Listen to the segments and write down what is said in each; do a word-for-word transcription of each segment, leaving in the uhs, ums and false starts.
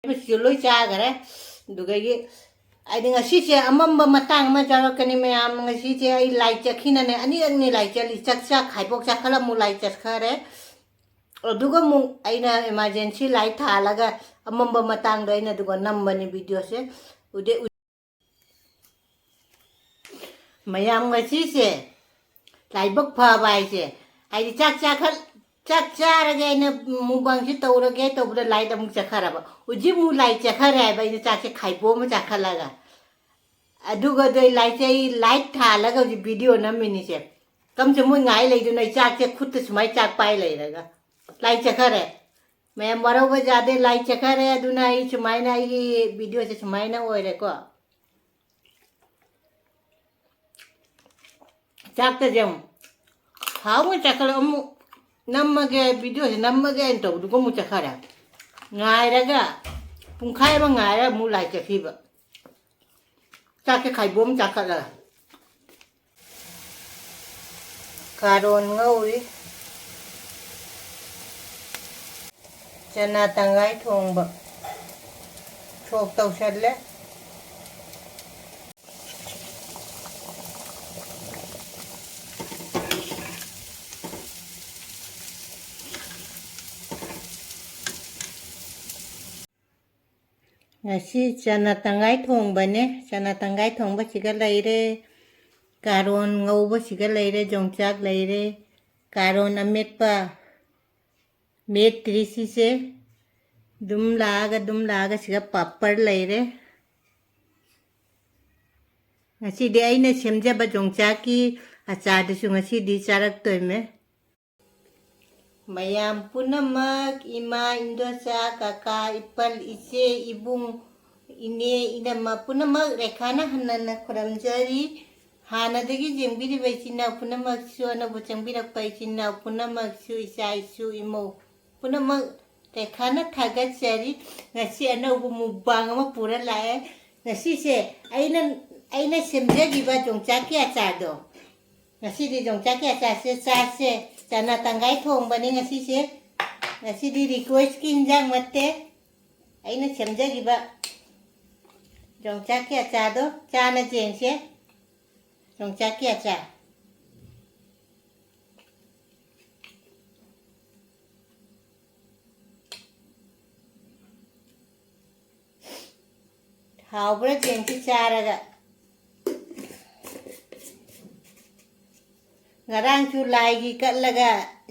ꯃꯁꯤꯁꯨ ꯂꯣꯏ ꯆꯥꯈꯔꯦ꯫ ꯑꯗꯨꯗꯒꯤ ꯑꯩꯗꯤ ꯉꯁꯤꯁꯦ ꯑꯃꯝꯕ ꯃꯇꯥꯡ ꯑꯃ ꯆꯥꯔꯛꯀꯅꯤ ꯃꯌꯥꯝ꯫ ꯉꯁꯤꯁꯦ ꯑꯩ ꯂꯥꯏ ꯆꯠꯈꯤꯅꯅꯦ, ꯑꯅꯤꯔꯛꯅꯤ ꯂꯥꯏ ꯆꯠꯂꯤ꯫ ꯆꯥꯛ ꯆꯥ ꯈꯥꯏꯕꯣꯛ ꯆꯥꯈꯠꯂ ꯑꯃꯨꯛ ꯂꯥꯏ ꯆꯠꯈꯔꯦ꯫ ꯑꯗꯨꯒ ꯑꯃꯨꯛ ꯑꯩꯅ emergency light ꯊꯥꯜꯂꯒ ꯑꯃꯝꯕ ꯃꯇꯥꯡꯗꯣ ꯑꯩꯅ ꯑꯗꯨꯒ ꯅꯝꯕꯅꯤ videoꯁꯦ꯫ ꯎꯗꯦ, ꯎ-, ꯃꯌꯥꯝ ꯉꯁꯤꯁꯦ ꯂꯥꯏꯕꯛ ꯐꯕ ꯍꯥꯏꯁꯦ, ꯍꯥꯏꯗꯤ ꯆꯥꯛ ꯆꯥꯈꯠ-, ꯆꯥꯛ ꯆꯥꯔꯒꯦ ꯑꯩꯅ mukbangꯁꯦ ꯇꯧꯔꯒꯦ ꯇꯧꯕꯗ light ꯑꯃꯨꯛ ꯆꯠꯈ꯭ꯔꯕ꯫ ꯍꯧꯖꯤꯛ ꯑꯃꯨꯛ light ꯆꯠꯈ꯭ꯔꯦ ꯍꯥꯏꯕ, ꯑꯩꯅ ꯆꯥꯛꯁꯦ ꯈꯥꯏꯕꯣꯛ ꯑꯃ ꯆꯥꯈꯠꯂꯒ꯫ ꯑꯗꯨꯒ ꯑꯗꯨ ꯑꯩ ꯂꯥꯏꯠꯁꯦ, ꯑꯩ light ꯊꯥꯜꯂꯒ ꯍꯧꯖꯤꯛ video ꯅꯝꯃꯤꯅꯤꯁꯦ꯫ ꯀꯝꯁꯦ ꯃꯣꯏ ꯉꯥꯏ ꯂꯩꯗꯨꯅ ꯑꯩ ꯆꯥꯛꯁꯦ ꯈꯨꯠꯇ ꯁꯨꯃꯥꯏꯅ ꯆꯥꯛ ꯄꯥꯏ ꯂꯩꯔꯒ꯫ Light ꯆꯠꯈꯔꯦ꯫ ꯃꯌꯥꯝ ꯋꯥꯔꯧꯕ ꯌꯥꯗꯦ, light ꯆꯠꯈꯔꯦ꯫ ꯑꯗꯨꯅ ꯑꯩ ꯁꯨꯃꯥꯏꯅ ꯑꯩꯒꯤ videoꯁꯦ ꯁꯨꯃꯥꯏꯅ ꯑꯣꯏꯔꯦꯀꯣ꯫ ꯆꯥꯛꯇꯁꯦ ꯑꯃꯨꯛ ꯍꯥꯎꯅ ꯆꯥꯛꯈꯠꯂ ꯑꯃꯨꯛ ꯅꯝꯃꯒꯦ, videoꯁꯦ ꯅꯝꯃꯒꯦ ꯍꯥꯏꯅ ꯇꯧꯕꯗꯨꯒ ꯑꯃꯨꯛ ꯆꯠꯈꯔꯦ꯫ ꯉꯥꯏꯔꯒ ꯄꯨꯡꯈꯥꯏ ꯑꯃ ꯉꯥꯏꯔ ꯑꯃꯨꯛ light ꯆꯠꯈꯤꯕ꯫ ꯆꯥꯛꯁꯦ ꯈꯥꯏꯕꯣꯝ ꯆꯥꯈꯠꯂꯒ꯫ ꯀꯥꯔꯣꯟ ꯉꯧꯔꯤ꯫ ꯆꯅꯥ ꯇꯪꯒꯥꯏ ꯊꯣꯡꯕ ꯁꯣꯛ ꯇꯧꯁꯜꯂꯦ꯫ ꯉꯁꯤ ꯆꯅꯥ ꯇꯪꯒꯥꯏ ꯊꯣꯡꯕꯅꯦ꯫ ꯆꯅꯥ ꯇꯪꯒꯥꯏ ꯊꯣꯡꯕꯁꯤꯒ ꯂꯩꯔꯦ, ꯀꯥꯔꯣꯟ ꯉꯧꯕꯁꯤꯒ ꯂꯩꯔꯦ, ꯌꯣꯡꯆꯥꯛ ꯂꯩꯔꯦ, ꯀꯥꯔꯣꯟ ꯑꯃꯦꯠꯄ ꯃꯦꯠꯇ꯭ꯔꯤ ꯁꯤꯁꯦ꯫ ꯑꯗꯨꯝ ꯂꯥꯛꯑꯒ, ꯑꯗꯨꯝ ꯂꯥꯛꯑꯒ ꯁꯤꯒ ꯄꯥꯄꯔ ꯂꯩꯔꯦ꯫ ꯉꯁꯤꯗꯤ ꯑꯩꯅ ꯁꯦꯝꯖꯕ ꯌꯣꯡꯆꯥꯛꯀꯤ ꯑꯆꯥꯔꯗꯨꯁꯨ ꯉꯁꯤꯗꯤ ꯆꯥꯔꯛꯇꯣꯏꯃꯦ꯫ ꯃꯌꯥꯝ ꯄꯨꯝꯅꯃꯛ, ꯏꯃꯥ, ꯏꯟꯗꯣꯆꯥ, ꯀꯀꯥ, ꯏꯄꯜ, ꯏꯆꯦ, ꯏꯕꯨꯡ, ꯏꯅꯦ, ꯏꯅꯝꯃ ꯄꯨꯝꯅꯃꯛ ꯔꯦꯈꯥꯅ ꯍꯟꯅ ꯍꯟꯅ ꯈꯨꯔꯨꯝꯖꯔꯤ꯫ ꯍꯥꯟꯅꯗꯒꯤ ꯌꯦꯡꯕꯤꯔꯤꯕ ꯏꯆꯤꯟ ꯏꯅꯥꯎ ꯄꯨꯝꯅꯃꯛꯁꯨ, ꯑꯅꯧꯕ ꯆꯪꯕꯤꯔꯛꯄ ꯏꯆꯤꯟ ꯏꯅꯥꯎ ꯄꯨꯝꯅꯃꯛꯁꯨ, ꯏꯆꯥ ꯏꯁꯨ ꯏꯃꯧ ꯄꯨꯝꯅꯃꯛ ꯔꯦꯈꯥꯅ ꯊꯥꯒꯠꯆꯔꯤ꯫ ꯉꯁꯤ ꯑꯅꯧꯕ mukbang ꯑꯃ ꯄꯨꯔ ꯂꯥꯛꯑꯦ꯫ ꯉꯁꯤꯁꯦ ꯑꯩꯅ, ꯑꯩꯅ ꯁꯦꯝꯖꯈꯤꯕ ꯌꯣꯡꯆꯥꯛꯀꯤ ꯑꯆꯥꯔꯗꯣ, ꯉꯁꯤꯗꯤ ꯌꯣꯡꯆꯥꯛꯀꯤ ꯑꯆꯥꯔꯁꯦ ꯆꯥꯁꯦ꯫ ꯆꯅꯥ ꯇꯪꯒꯥꯏ ꯊꯣꯡꯕꯅꯤ ꯉꯁꯤꯁꯦ꯫ ꯉꯁꯤꯗꯤ requestꯀꯤ ꯏꯟꯖꯥꯡ ꯅꯠꯇꯦ꯫ ꯑꯩꯅ ꯁꯦꯝꯖꯈꯤꯕ ꯌꯣꯡꯆꯥꯛꯀꯤ ꯑꯆꯥꯔꯗꯣ ꯆꯥꯅ ꯌꯦꯡꯁꯦ꯫ ꯌꯣꯡꯆꯥꯛꯀꯤ ꯑꯆꯥꯔ꯫ ꯍꯥꯎꯕ꯭ꯔꯥ ꯌꯦꯡꯁꯤ ꯆꯥꯔꯒ꯫ ꯉꯔꯥꯡꯁꯨ ꯂꯥꯏꯒꯤ ꯀꯠꯂꯒ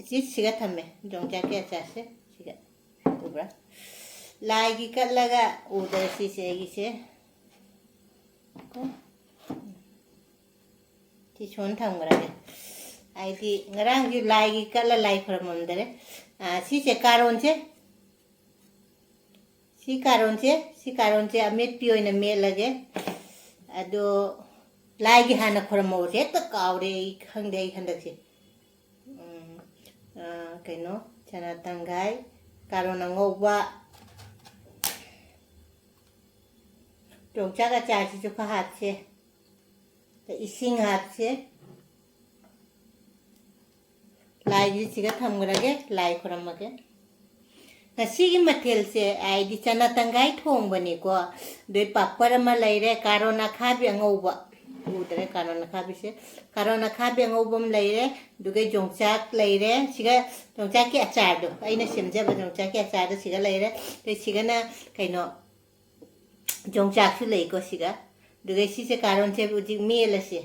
ꯁꯤꯁꯤꯒ ꯊꯝꯃꯦ, ꯌꯣꯡꯆꯥꯛꯀꯤ ꯑꯆꯥꯔꯁꯦ ꯁꯤꯒ꯫ ꯎꯕ꯭ꯔꯥ? ꯂꯥꯏꯒꯤ ꯀꯠꯂꯒ ꯎꯗ꯭ꯔꯦ ꯁꯤꯁꯦ ꯑꯩꯒꯤꯁꯦ꯫ ꯁꯤ ꯁꯣꯟ ꯊꯝꯈ꯭ꯔꯒꯦ꯫ ꯍꯥꯏꯗꯤ ꯉꯔꯥꯡꯁꯨ ꯂꯥꯏꯒꯤ ꯀꯠꯂ ꯂꯥꯏ ꯈꯨꯔꯝꯃꯝꯗꯔꯦ꯫ ꯑꯥ, ꯁꯤꯁꯦ ꯀꯥꯔꯣꯟꯁꯦ꯫ ꯁꯤ ꯀꯥꯔꯣꯟꯁꯦ, ꯁꯤ ꯀꯥꯔꯣꯟꯁꯦ ꯑꯃꯦꯠꯄꯤ ꯑꯣꯏꯅ ꯃꯦꯠꯂꯒꯦ꯫ ꯑꯗꯣ ꯂꯥꯏꯒꯤ ꯍꯥꯟꯅ ꯈꯨꯔꯝꯍꯧꯔꯁꯦ꯫ ꯍꯦꯛꯇ ꯀꯥꯎꯔꯦ ꯑꯩ, ꯈꯪꯗꯦ ꯑꯩ ꯍꯟꯗꯛꯁꯦ꯫ ꯎꯝ, ꯑ, ꯀꯩꯅꯣ, ꯆꯅꯥ ꯇꯪꯈꯥꯏ, ꯀꯥꯔꯣꯟ ꯑꯉꯧꯕ, ꯌꯣꯡꯆꯥꯛ ꯑꯆꯥꯔꯁꯤꯁꯨ ꯈꯔ ꯍꯥꯞꯁꯦ꯫ ꯏꯁꯤꯡ ꯍꯥꯞꯁꯦ꯫ ꯂꯥꯏꯁꯤꯒ ꯊꯝꯈ꯭ꯔꯒꯦ, ꯂꯥꯏ ꯈꯨꯔꯝꯃꯒꯦ꯫ ꯉꯁꯤꯒꯤ ꯃꯊꯦꯜꯁꯦ ꯍꯥꯏꯗꯤ ꯆꯅꯥ ꯇꯪꯈꯥꯏ ꯊꯣꯡꯕꯅꯤꯀꯣ꯫ ꯑꯗꯩ ꯄꯥꯄꯔ ꯑꯃ ꯂꯩꯔꯦ, ꯀꯥꯔꯣꯟ ꯑꯈꯥꯕꯤ ꯑꯉꯧꯕ꯫ ꯎꯗ꯭ꯔꯦ ꯀꯥꯔꯣꯟ ꯑꯈꯥꯕꯤꯁꯦ꯫ ꯀꯥꯔꯣꯟ ꯑꯈꯥꯕꯤ ꯑꯉꯧꯕ ꯑꯃ ꯂꯩꯔꯦ, ꯑꯗꯨꯒ ꯌꯣꯡꯆꯥꯛ ꯂꯩꯔꯦ꯫ ꯁꯤꯒ ꯌꯣꯡꯆꯥꯛꯀꯤ ꯑꯆꯥꯔꯗꯣ, ꯑꯩꯅ ꯁꯦꯝꯖꯕ ꯌꯣꯡꯆꯥꯛꯀꯤ ꯑꯆꯥꯔꯗꯣ ꯁꯤꯒ ꯂꯩꯔꯦ꯫ ꯑꯗꯩ ꯁꯤꯒꯅ ꯀꯩꯅꯣ, ꯌꯣꯡꯆꯥꯛꯁꯨ ꯂꯩꯀꯣ ꯁꯤꯒ꯫ ꯑꯗꯨꯒ ꯁꯤꯁꯦ ꯀꯥꯔꯣꯟꯁꯦ ꯍꯧꯖꯤꯛ ꯃꯦꯠꯂꯁꯦ꯫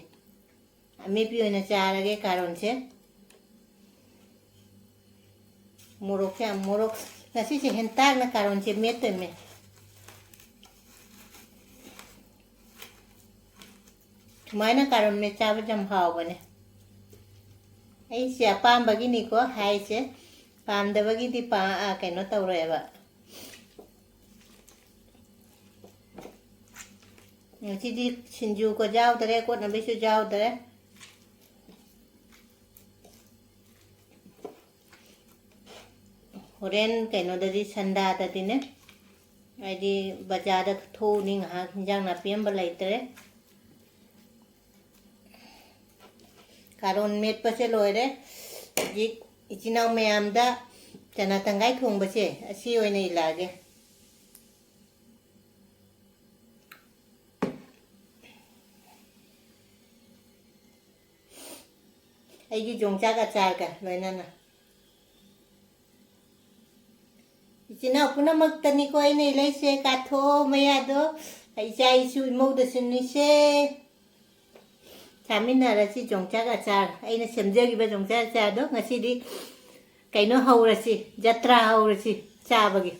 ꯑꯃꯦꯠꯄꯤ ꯑꯣꯏꯅ ꯆꯥꯔꯒꯦ ꯀꯥꯔꯣꯟꯁꯦ꯫ ꯃꯣꯔꯣꯛꯁꯦ ꯌꯥꯝ ꯃꯣꯔꯣꯛ, ꯉꯁꯤꯁꯦ ꯍꯦꯟꯇꯥꯛꯅ ꯀꯥꯔꯣꯟꯁꯦ ꯃꯦꯠꯇꯣꯏꯅꯦ꯫ ꯁꯨꯃꯥꯏꯅ ꯀꯥꯔꯣꯟ ꯃꯦꯠ ꯆꯥꯕꯁꯦ ꯌꯥꯝ ꯍꯥꯎꯕꯅꯦ꯫ ꯑꯩꯁꯦ ꯑꯄꯥꯝꯕꯒꯤꯅꯤꯀꯣ ꯍꯥꯏꯁꯦ, ꯄꯥꯝꯗꯕꯒꯤꯗꯤ ꯄꯥ-, ꯑ, ꯀꯩꯅꯣ ꯇꯧꯔꯣꯏꯕ꯫ ꯉꯁꯤꯗꯤ ꯁꯤꯡꯖꯨꯒ ꯌꯥꯎꯗꯔꯦ, ꯀꯣꯠꯅꯕꯁꯨ ꯌꯥꯎꯗꯔꯦ꯫ ꯍꯣꯔꯦꯟ ꯀꯩꯅꯣꯗꯗꯤ, ꯁꯟꯗꯥꯗꯗꯤꯅꯦ, ꯍꯥꯏꯗꯤ ꯕꯖꯥꯔꯗ ꯊꯣꯛꯎꯅꯤ ꯉꯥꯏꯍꯥꯛ, ꯍꯤꯟꯖꯥꯡ ꯅꯥꯄꯤ ꯑꯝꯕ ꯂꯩꯇ꯭ꯔꯦ꯫ ꯀꯥꯔꯣꯟ ꯃꯦꯠꯄꯁꯦ ꯂꯣꯏꯔꯦ꯫ ꯍꯧꯖꯤꯛ ꯏꯆꯤꯟ ꯏꯅꯥꯎ ꯃꯌꯥꯝꯗ ꯆꯅꯥ ꯇꯪꯈꯥꯏ ꯊꯣꯡꯕꯁꯦ ꯑꯁꯤ ꯑꯣꯏꯅ ꯏꯜꯂꯛꯑꯒꯦ꯫ ꯑꯩꯒꯤ ꯌꯣꯡꯆꯥꯛ ꯑꯆꯥꯔꯒ ꯂꯣꯏꯅꯅ꯫ ꯏꯆꯤꯟ ꯏꯅꯥꯎ ꯄꯨꯝꯅꯃꯛꯇꯅꯤꯀꯣ ꯑꯩꯅ ꯏꯜꯂꯛꯏꯁꯦ꯫ ꯀꯥꯊꯣꯛꯑꯣ ꯃꯌꯥꯗꯣ, ꯏꯆꯥ ꯏꯁꯨ ꯏꯃꯧꯗꯁꯨ ꯅꯤꯁꯦ꯫ ꯆꯥꯃꯤꯟꯅꯔꯁꯤ ꯌꯣꯡꯆꯥꯛ ꯑꯆꯥꯔ꯫ ꯑꯩꯅ ꯁꯦꯝꯖꯈꯤꯕ ꯌꯣꯡꯆꯥꯛ ꯑꯆꯥꯔꯗꯣ ꯉꯁꯤꯗꯤ ꯀꯩꯅꯣ ꯍꯧꯔꯁꯤ, ꯖꯇ꯭ꯔꯥ ꯍꯧꯔꯁꯤ ꯆꯥꯕꯒꯤ꯫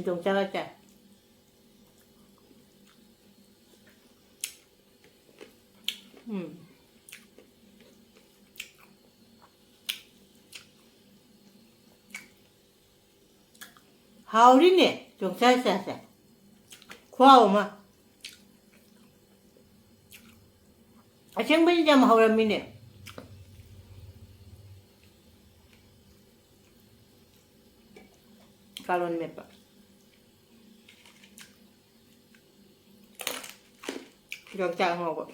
ꯌꯣꯡꯆꯥꯛ ꯑꯆꯥꯔ꯫ ꯎꯝ꯫ ꯍꯥꯎꯔꯤꯅꯦ ꯌꯣꯡꯆꯥꯛ ꯑꯆꯥꯔꯁꯦ꯫ ꯈꯨꯍꯥꯎ ꯑꯃ꯫ ꯑꯁꯦꯡꯕꯩꯗꯤ ꯌꯥꯝ ꯍꯧꯔꯝꯃꯤꯅꯦ꯫ ꯀꯥꯔꯣꯟ ꯃꯦꯠꯄ꯫ ꯌꯣꯡꯆꯥꯛ ꯉꯧꯕ꯫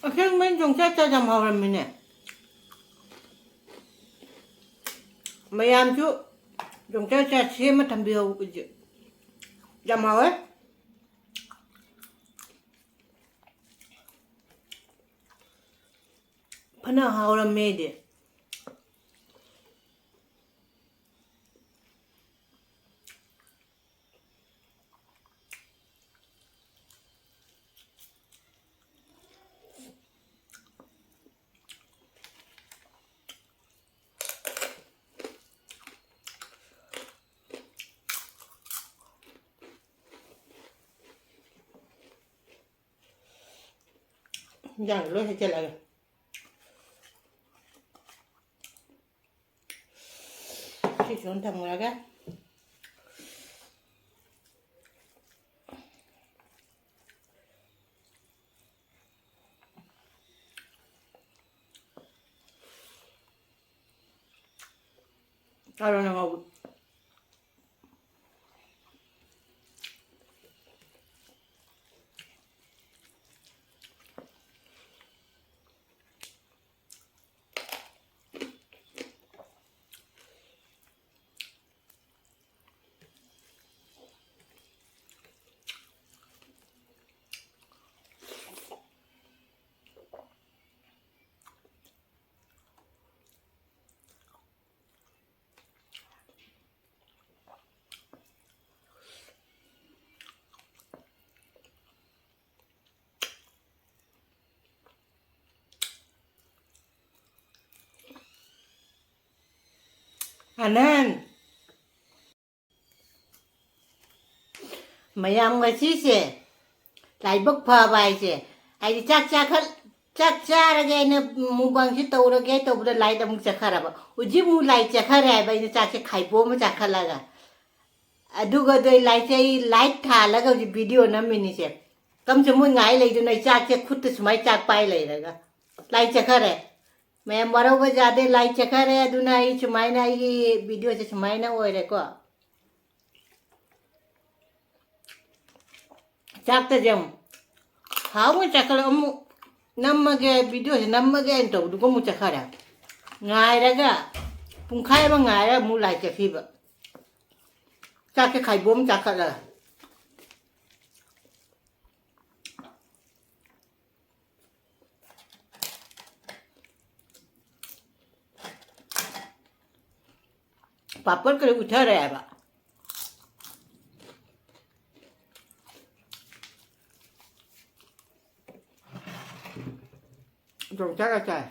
ꯑꯁꯦꯡꯕꯩ ꯌꯣꯡꯆꯥꯛ ꯆꯥ ꯌꯥꯝ ꯍꯥꯎꯔꯝꯃꯤꯅꯦ꯫ ꯃꯌꯥꯝꯁꯨ ꯌꯣꯡꯆꯥꯛ ꯆꯥ ꯁꯦꯝꯃ ꯊꯝꯕꯤꯍꯧ꯫ ꯌꯥꯝ ꯍꯥꯎꯋꯦ꯫ ꯐꯅ ꯍꯥꯎꯔꯝꯃꯦꯗꯤ꯫ ꯏꯟꯖꯥꯡꯗꯣ ꯂꯣꯏ ꯍꯩꯖꯤꯜꯂꯒꯦ꯫ ꯁꯤꯁꯨ ꯑꯗꯨꯝ ꯊꯝꯈ꯭ꯔꯒꯦ꯫ ꯀꯥꯔꯣꯠ ꯉꯧꯕ꯫ ꯑꯅꯟ, ꯃꯌꯥꯝ ꯉꯁꯤꯁꯦ ꯂꯥꯏꯕꯛ ꯐꯕ ꯍꯥꯏꯁꯦ, ꯍꯥꯏꯗꯤ ꯆꯥꯛ ꯆꯥꯈꯠ-, ꯆꯥꯛ ꯆꯥꯔꯒꯦ ꯍꯥꯏꯅ mukbangꯁꯤ ꯇꯧꯔꯒꯦ ꯇꯧꯕꯗ light ꯑꯃꯨꯛ ꯆꯠꯈ꯭ꯔꯕ꯫ ꯍꯧꯖꯤꯛ ꯑꯃꯨꯛ light ꯆꯠꯈ꯭ꯔꯦ ꯍꯥꯏꯕ, ꯑꯩꯅ ꯆꯥꯛꯁꯦ ꯈꯥꯏꯕꯣꯛ ꯑꯃ ꯆꯥꯈꯠꯂꯒ꯫ ꯑꯗꯨꯒ ꯑꯗꯨ ꯑꯩ lightꯁꯦ ꯑꯩ light ꯊꯥꯜꯂꯒ ꯍꯧꯖꯤꯛ video ꯅꯝꯃꯤꯅꯤꯁꯦ꯫ ꯀꯝꯁꯦ ꯃꯣꯏ ꯉꯥꯏ ꯂꯩꯗꯨꯅ ꯑꯩ ꯆꯥꯛꯁꯦ ꯈꯨꯠꯇ ꯁꯨꯃꯥꯏꯅ ꯆꯥꯛ ꯄꯥꯏ ꯂꯩꯔꯒ꯫ Light ꯆꯠꯈ꯭ꯔꯦ꯫ ꯃꯌꯥꯝ ꯋꯥꯔꯧꯕ ꯌꯥꯗꯦ, light ꯆꯠꯈ꯭ꯔꯦ꯫ ꯑꯗꯨꯅ ꯑꯩ ꯁꯨꯃꯥꯏꯅ ꯑꯩꯒꯤ videoꯁꯦ ꯁꯨꯃꯥꯏꯅ ꯑꯣꯏꯔꯦꯀꯣ꯫ ꯆꯥꯛꯇꯁꯦ ꯑꯃꯨꯛ ꯍꯥꯎꯅ ꯆꯥꯛꯈꯠꯂ ꯑꯃꯨꯛ ꯅꯝꯃꯒꯦ, videoꯁꯦ ꯅꯝꯃꯒꯦ ꯍꯥꯏꯅ ꯇꯧꯕꯗꯨꯒ ꯑꯃꯨꯛ ꯆꯠꯈ꯭ꯔꯦ꯫ ꯉꯥꯏꯔꯒ ꯄꯨꯡꯈꯥꯏ ꯑꯃ ꯉꯥꯏꯔꯒ ꯑꯃꯨꯛ light ꯆꯠꯈꯤꯕ꯫ ꯆꯥꯛꯁꯦ ꯈꯥꯏꯕꯣꯝ ꯆꯥꯈꯠꯂꯒ꯫ ꯄꯥꯄꯔ ꯀꯔꯤ ꯎꯊꯔꯦ ꯍꯥꯏꯕ꯫ ꯆꯣꯡꯊꯔ ꯆꯥꯏ꯫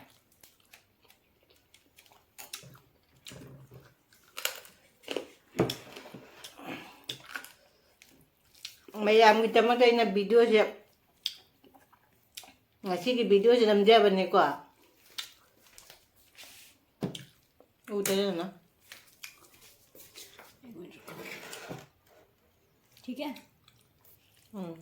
ꯃꯌꯥꯝꯒꯤꯗꯃꯛꯇ ꯑꯩꯅ videoꯁꯦ, ꯉꯁꯤꯒꯤ videoꯁꯦ ꯅꯝꯖꯕꯅꯤꯀꯣ꯫ ꯎꯗꯔꯦꯅ꯫ ठीक है। ꯎꯝ꯫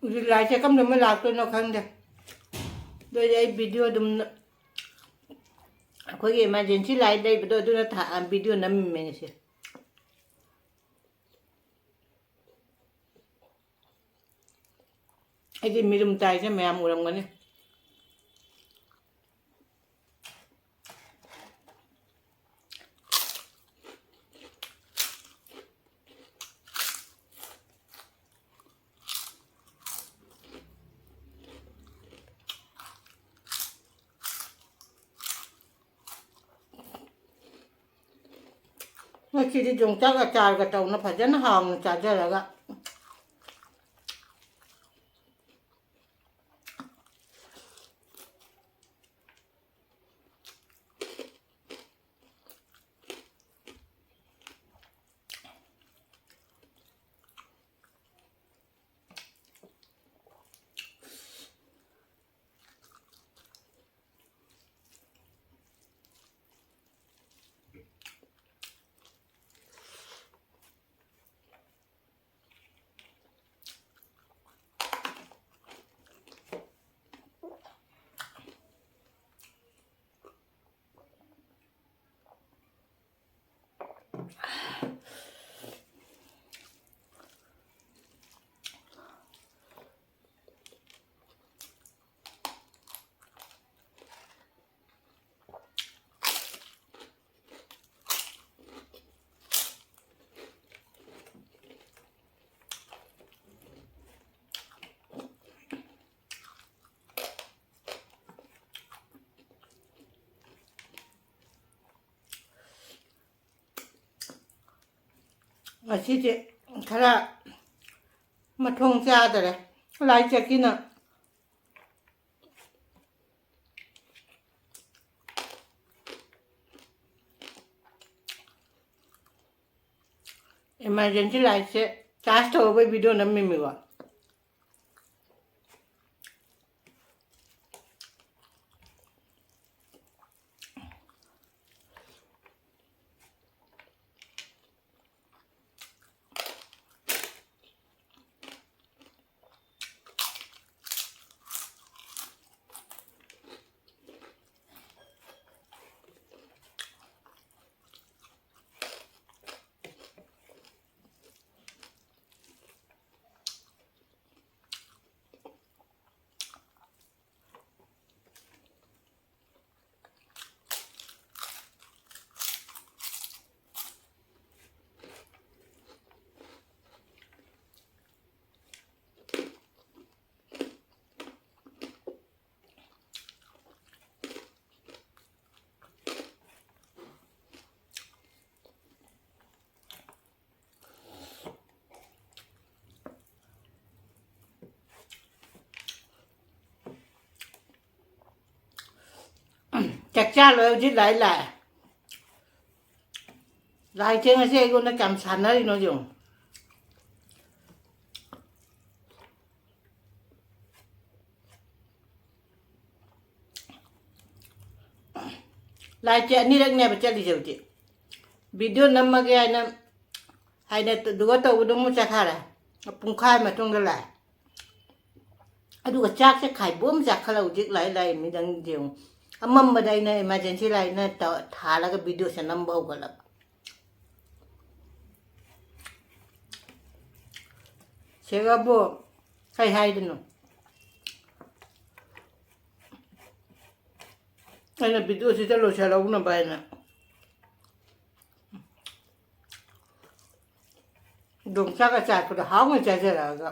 ꯍꯧꯖꯤꯛ lightꯁꯦ ꯀꯔꯝꯕ ꯑꯃ ꯂꯥꯛꯇꯣꯏꯅꯣ ꯈꯪꯗꯦ꯫ ꯑꯗꯨꯗꯤ ꯑꯩ video ꯑꯗꯨꯝ, ꯑꯩꯈꯣꯏꯒꯤ emergency light ꯂꯩꯕꯗꯣ ꯑꯗꯨꯅ ꯊꯥ-, video ꯅꯝꯃꯤꯃꯦ ꯉꯁꯤ꯫ ꯑꯩꯗꯤ ꯃꯤꯔꯨꯝ ꯇꯥꯏꯁꯦ ꯃꯌꯥꯝ ꯎꯔꯝꯒꯅꯤ꯫ ꯉꯁꯤꯗꯤ ꯌꯣꯡꯆꯥꯛ ꯑꯆꯥꯔꯒ ꯇꯧꯅ ꯐꯖꯅ ꯍꯥꯎꯅ ꯆꯥꯖꯔꯒ꯫ ꯉꯁꯤꯁꯦ ꯈꯔ ꯃꯊꯣꯡ ꯆꯥꯗꯔꯦ, ꯂꯥꯏ ꯆꯠꯈꯤꯅ꯫ Emergency lightꯁꯦ charge ꯇꯧꯔꯨꯕꯩ video ꯅꯝꯃꯤꯃꯤꯀꯣ꯫ ꯆꯥꯛ ꯆꯥ ꯂꯣꯏ ꯍꯧꯖꯤꯛ ꯂꯥꯏ ꯂꯥꯛꯑꯦ꯫ ꯂꯥꯏ ꯊꯦꯡꯉꯁꯦ ꯑꯩꯉꯣꯟꯗ ꯀꯌꯥꯝ ꯁꯥꯟꯅꯔꯤꯅꯣ ꯌꯦꯡꯉꯨ꯫ ꯂꯥꯏꯠꯁꯦ ꯑꯅꯤꯔꯛꯅꯦꯕ ꯆꯠꯂꯤꯁꯦ ꯍꯧꯖꯤꯛ꯫ ꯚꯤꯗꯤꯑꯣ ꯅꯝꯃꯒꯦ ꯍꯥꯏꯅ, ꯍꯥꯏꯅ ꯑꯗꯨꯒ ꯇꯧꯕꯗꯣ ꯑꯃꯨꯛ ꯆꯠꯈꯔꯦ꯫ ꯄꯨꯡꯈꯥꯏ ꯃꯇꯨꯡꯗ ꯂꯥꯛꯑꯦ꯫ ꯑꯗꯨꯒ ꯆꯥꯛꯁꯦ ꯈꯥꯏꯕꯣꯝ ꯆꯥꯈꯠꯂ ꯍꯧꯖꯤꯛ ꯂꯥꯛꯑꯦ, ꯂꯥꯛꯑꯦ ꯃꯤꯗꯪ ꯌꯦꯡꯉꯨ꯫ ꯑꯃꯝꯕꯗ ꯑꯩꯅ ꯏꯃꯥꯔꯖꯦꯟꯁꯤ ꯂꯥꯏꯠꯅ ꯇꯧ-, ꯊꯥꯜꯂꯒ ꯚꯤꯗꯤꯑꯣꯁꯦ ꯅꯝꯕ ꯍꯧꯒꯠꯂꯕ꯫ ꯁꯤꯒꯕꯨ ꯀꯩ ꯍꯥꯏꯗꯣꯏꯅꯣ? ꯑꯩꯅ ꯚꯤꯗꯤꯑꯣꯁꯤꯗ ꯂꯣꯏꯁꯤꯜꯍꯧꯅꯕ ꯍꯥꯏꯅ ꯌꯣꯡꯆꯥꯛ ꯑꯆꯥꯔꯄꯗ ꯍꯥꯎꯅ ꯆꯥꯖꯔꯛꯑꯒ꯫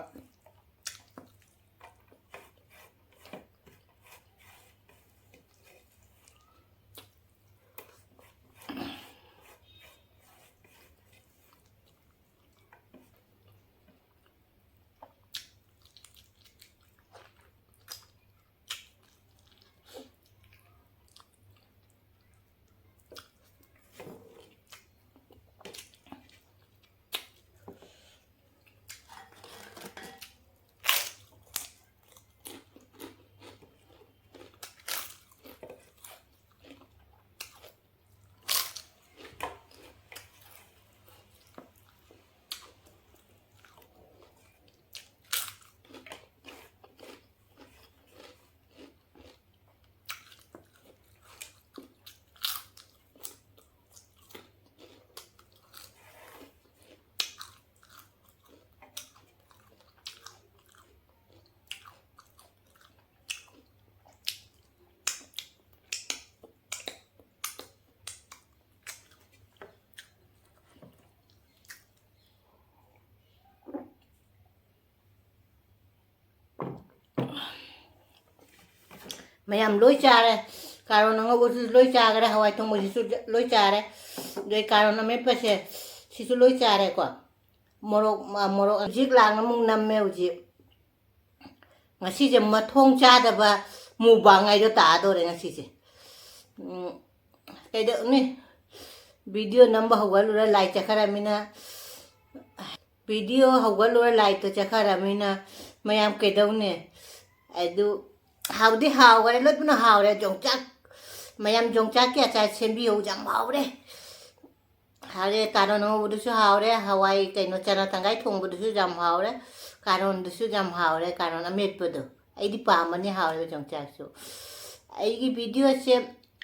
ꯃꯌꯥꯝ ꯂꯣꯏ ꯆꯥꯔꯦ꯫ ꯀꯥꯔꯣꯟ ꯑꯉꯧꯕꯁꯤꯁꯨ ꯂꯣꯏ ꯆꯥꯈꯔꯦ꯫ ꯍꯋꯥꯏ ꯊꯣꯡꯕꯁꯤꯁꯨ ꯂꯣꯏ ꯆꯥꯔꯦ꯫ ꯑꯗꯩ ꯀꯥꯔꯣꯟ ꯑꯃꯦꯠꯄꯁꯦ ꯁꯤꯁꯨ ꯂꯣꯏ ꯆꯥꯔꯦꯀꯣ꯫ ꯃꯣꯔꯣꯛ, ꯃꯣꯔꯣꯛ ꯍꯧꯖꯤꯛ ꯂꯥꯡꯅ ꯑꯃꯨꯛ ꯅꯝꯃꯦ ꯍꯧꯖꯤꯛ꯫ ꯉꯁꯤꯁꯦ ꯃꯊꯣꯡ ꯆꯥꯗꯕ ꯃꯨꯛꯕꯥꯡ ꯍꯥꯏꯗꯣ ꯇꯥꯗꯣꯔꯦ ꯉꯁꯤꯁꯦ꯫ ꯎꯝ, ꯀꯩꯗꯧꯅꯤ? ꯚꯤꯗꯤꯑꯣ ꯅꯝꯕ ꯍꯧꯒꯠꯂꯨꯔ ꯂꯥꯏ ꯆꯠꯈ꯭ꯔꯃꯤꯅ, ꯚꯤꯗꯤꯑꯣ ꯍꯧꯒꯠꯂꯨꯔ ꯂꯥꯏꯠꯇꯣ ꯆꯠꯈ꯭ꯔꯃꯤꯅ ꯃꯌꯥꯝ ꯀꯩꯗꯧꯅꯤ? ꯑꯗꯨ ꯍꯥꯎꯗꯤ ꯍꯥꯎꯈꯔꯦ, ꯂꯣꯏ ꯄꯨꯅ ꯍꯥꯎꯔꯦ꯫ ꯌꯣꯡꯆꯥꯛ, ꯃꯌꯥꯝ ꯌꯣꯡꯆꯥꯛꯀꯤ ꯑꯆꯥꯔ ꯁꯦꯝꯕꯤꯍꯧ, ꯌꯥꯝ ꯍꯥꯎꯔꯦ꯫ ꯍꯥꯎꯔꯦ, ꯀꯥꯔꯣꯟ ꯉꯧꯕꯗꯨꯁꯨ ꯍꯥꯎꯔꯦ, ꯍꯋꯥꯏ ꯀꯩꯅꯣ ꯆꯅꯥ ꯇꯪꯈꯥꯏ ꯊꯣꯡꯕꯗꯨꯁꯨ ꯌꯥꯝ ꯍꯥꯎꯔꯦ, ꯀꯥꯔꯣꯟꯗꯨꯁꯨ ꯌꯥꯝ ꯍꯥꯎꯔꯦ, ꯀꯥꯔꯣꯟ ꯑꯃꯦꯠꯄꯗꯣ꯫ ꯑꯩꯗꯤ ꯄꯥꯝꯕꯅꯤ, ꯍꯥꯎꯔꯦ ꯌꯣꯡꯆꯥꯛꯁꯨ꯫ ꯑꯩꯒꯤ ꯚꯤꯗꯤꯑꯣꯁꯦ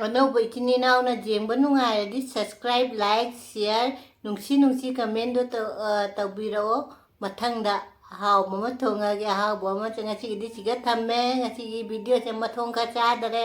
ꯑꯅꯧꯕ ꯏꯆꯤꯟ ꯏꯅꯥꯎꯅ ꯌꯦꯡꯕ ꯅꯨꯡꯉꯥꯏꯔꯗꯤ subscribe, like, share, ꯅꯨꯡꯁꯤ ꯅꯨꯡꯁꯤ commentꯗꯣ ꯇꯧ-, ꯑ, ꯇꯧꯕꯤꯔꯛꯑꯣ꯫ ꯃꯊꯪꯗ ꯑꯍꯥꯎꯕ ꯑꯃ ꯊꯣꯡꯉꯒꯦ, ꯑꯍꯥꯎꯕ ꯑꯃ꯫ ꯉꯁꯤꯒꯤꯗꯤ ꯁꯤꯒ ꯊꯝꯃꯦ, ꯉꯁꯤꯒꯤ ꯚꯤꯗꯤꯑꯣꯁꯦ ꯃꯊꯣꯡ ꯈꯔ ꯆꯥꯗꯔꯦ꯫